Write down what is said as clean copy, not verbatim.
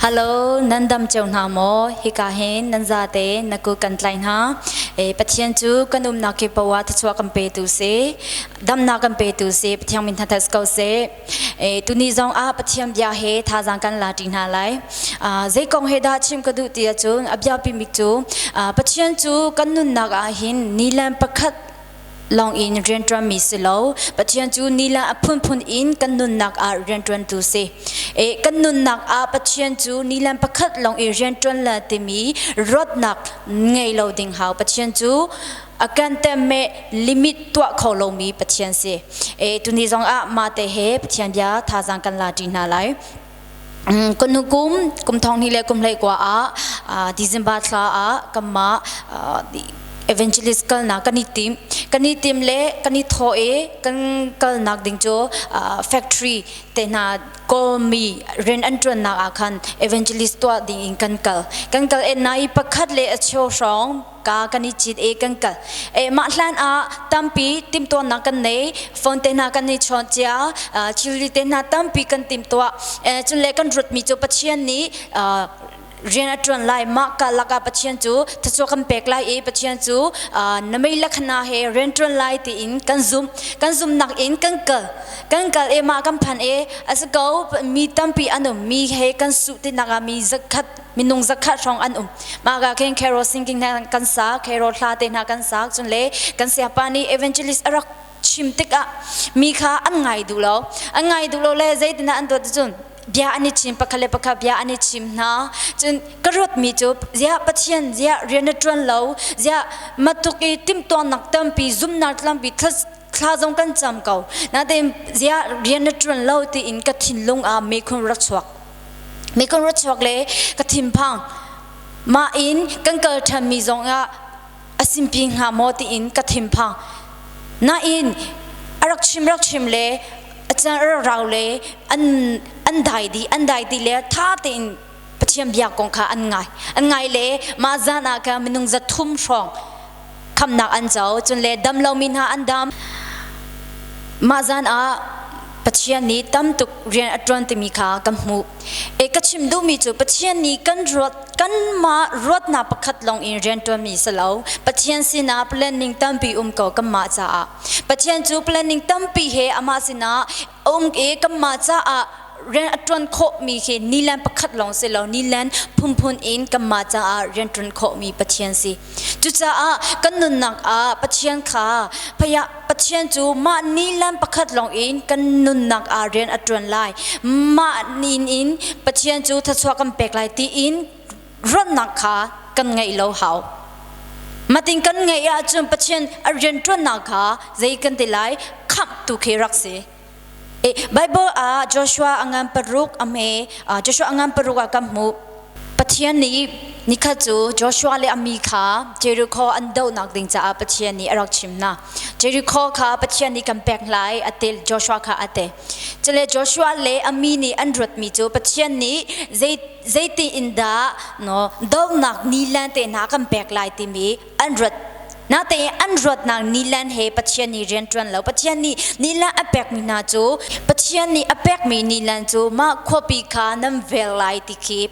Hello, nan dam cio hna maw? Hika hin nan zate na ku kan tlai hna. E, Pathian cu kan umnak kip poah thluachuah kan petu si. Damnak kan petu si. Pathian min thangthat ko seh. E, tuni zong ah Pathian bia he thazaang kan la ṭi hna lai. Zei kong he dah chim ka duh ti ahcun a biapi bik cu Pathian cu kan nunnak ah hin nilan pakhat lawng in rianṭuanmi si lo. Pathian cu nila a phunphun in kan nunnak ah rianṭuantu si. E, kan nunnak ah Pathian cu nilan pakhat lawng i rianṭuan la timi ruatnak ngei lo ding hau. Pathian cu a kan temme limit tuah kho lomi Pathian si. E, tuni zong ah mah te he Pathian bia thazaang kan la ṭi hna lai. Kan kum kum thong hnih le kum hlei kua ah December thla ah kanmah evangelist kalnak kan i tim. Kan i tim le kan i thawh i kan kalnak ding cu factory te hna Kawlmi rian an ṭuannak ah khan evangelist tuah ding in kan kal. Kan kal en na i pakhat le a cheu hrawng ka kan i cit i kan kal. E mah hlan ah tampi timhtuahnak kan nei, phone te hna kan i chawn cia, thilri te hna tampi kan timhtuah. Cun le kan ruatmi cu Pathian nih rian a ṭuan lai, mah ka lakah Pathian cu thluachuah kan pek lai i Pathian cu na mei lakhana he rian ṭuan lai tiin kan zumh. Kan zumhnak in kan kal. Kan kal i mah kan phan i a si ko mi tampi an um mi he kan suh tinak ah mi zakhat minung zakhat hrawng an um. Mah ka khin carol singing hna kan sa, carol hla te hna kan sa cun le kan sayapa nih evangelist a rak chim tikah mi kha an ngai duh lo. An ngai duh lo le zeitindah an tuah cun bia an i chim pakhat le pakhat bia an i chim hna. Cun ka ruatmi cu ziah Pathian ziah rian na ṭuan lo, ziah matuk i timhtuahnak tampi zumhnak tampi thla zong kan cam ko. Nain ziah rian na ṭuan lo tiin ka thinlung ah mekhun rak chuak. Mekong rat chuak le ka thinphang. Mah in kan kal ṭhanmi zongah a simpi hnga maw tiin ka thinphang. Nain a rak chim rak chim le a can a rak rau le an an dai dih an dai dih le tha tein Pathian bia kong kha an ngai. An ngai le mah zan ah khan minung 300 hrawng khamnak an co cun le dam lomi hna an dam. Mah zan ah Pathian nih tam tuk rian a ṭuan timi kha kan hmuh. E ka chim duhmi cu Pathian nih kan ruat kanmah ruatnak pakhat lawng in rian ṭuanmi si lo. Pathian sinah planning tampi um ko kanmah caah. Pathian cu planning tampi he amah sinah um i kanmah caah rian a ṭuan khawhmi khi nilan pakhat lawng si lo nilan phunphun in kanmah caah rian ṭuan khawhmi Pathian si. Cucaah kan nunnak ah Pathian kha phaya Pathian cu mah nilan pakhat lawng in kan nunnak ah rian a ṭuan lai. Mah nin in Pathian cu thluachuah kan pek lai tiin ruahnak kha kan ngeih lo hau. Matin kan ngeih ahcun Pathian a rian ṭuannak kha zei kan ti lai khamhtu khi rak si. Bible ah Joshua a ngan paruk a hme Joshua a ngan paruk ah kan hmuh. Pathian nih nikhat cu Joshua le a mi kha Jericho an dohnak ding caah Pathian nih a rak chim hna. Jericho kha Pathian nih kan pek lai a ti Joshua kha a ti. Cule Joshua le a mi nih an ruatmi cu Pathian nih zei zeitin in dah no dohnak nilan te hna kan pek lai timi an ruat. Natein an ruatnak nilan he Pathian nih rian ṭuan lo. Pathian nih nilan a pekmi hna cu Pathian nih a pekmi nilan cu mah khuapi kha nan vel lai ti khi.